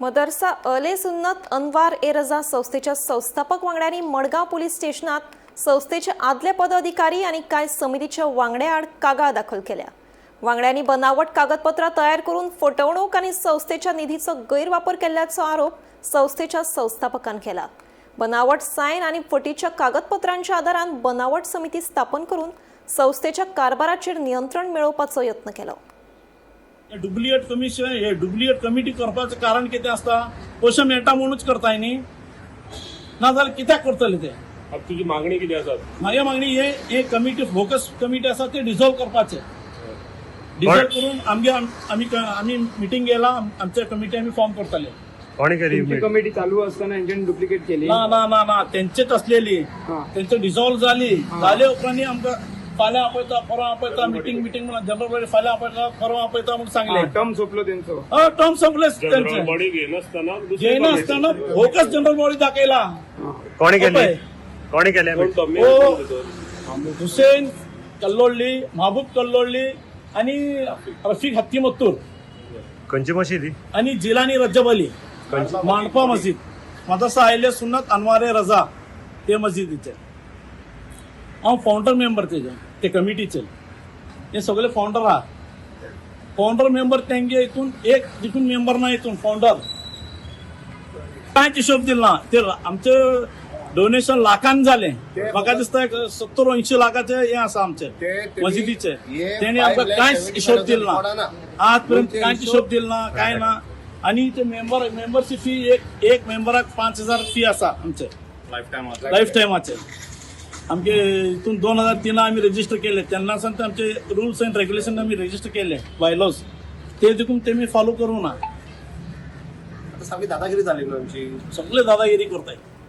मदरसा अले सुन्नत अनवार ए रजा संस्थेच्या संस्थापक वांगड्यांनी मडगांव पोलीस स्टेशनात संस्थेचे आदले पदाधिकारी आनी कांय समितीच्या वांगड्याआड कागाळ दाखल केल्या. वांगड्यांनी बनावट कागदपत्रां तयार करून फटवणूक आनी संस्थेच्या निधीचो गैरवापर केल्ल्याचो आरोप संस्थेच्या संस्थापकान केला. बनावट सायन आनी फटीच्या कागदपत्रांच्या आदारान बनावट समिती स्थापन करून संस्थेच्या कारभाराचेर नियंत्रण मेळोवपाचो यत्न केलो. डुप्लिकेट कमिशन हे डुप्लिकेट कमिटी करपाचें कारण कितें आसता? पयशे मेळटा म्हणूच करताय न्ही, नाजाल्यार कित्याक करतले ते? आता तुजी मागणी कितें आसा? म्हागे मागणी हे हे कमिटी, फोकस कमिटी आसा ते डिझॉल्व करपाचे. डिझॉल्व करून आमगे आमी आमी मिटींग गेला, आमच्या कमिटी आमी फॉर्म करतले. कोणी केली? तुमची कमिटी चालू असताना यांच्यानी डुप्लिकेट केली? ना ना ना ना, तेंचेच असलेली. तेंचे डिझॉल्व जाली. जाले उपरांत आमकां फाल्यां आपयता, परवां आपयता, मिटींग मिटींग म्हणून, जनरल बॉडी फाल्यां आपयता, परवां आपयता म्हणून सांगले. टर्म सोपलो त्यांचो. टर्म संपले जनरल त्यांचे. बॉडी घेनासतना दुसरी घेयनासतना फोकस जनरल बॉडी दाखयला. कोणी केली? पळय. कोणी केली? कोण तो ओ. मेन भितर? हुसेन कल्लोळ्ळी, महबूब कल्लोळ्ळी आणि रफीक हत्तीमत्तूर. खंयची मशीद ही? आणि जिलानी रज्जब अली. खंयची? मांडपा मस्जिद, मदरसा आयले सुन्नत अनवारे रजा ते मस्जिदीचे हांव फाउंडर मेंबर तेजे, ते कमिटीचे. हे सगळे फाउंडर आहा. फाउंडर मेंबर तेंगे हितून एक देखून मेंबर ना हितून फाउंडर. कांयच हिशोब दिल ना. ते आमचे डोनेशन लाखान जालें. म्हाका दिसता एक 70-80 लाखाचे हे आसा आमचे मस्जिदीचे. तेणी आमकां कांयच हिशोब दिल ना आजपर्यंत. कांयच हिशोब दिल ना, काय ना. आणि ते मेंबर मेंबरची फी, एक एक मेंबराक 5,000 फी आसा आमचे लायफ टायमाचे. आमचे हितून 2003 आमी रजिस्टर केले. तेन्ना सावन ते आमचे रुल्स अँड रेग्युलेशन आमी रजिस्टर केले, बायलॉज ते देखून ते मी फॉलो करूं ना. आता सामकी दादागिरी झाली ना आमची. सगळे दादागिरी करताय.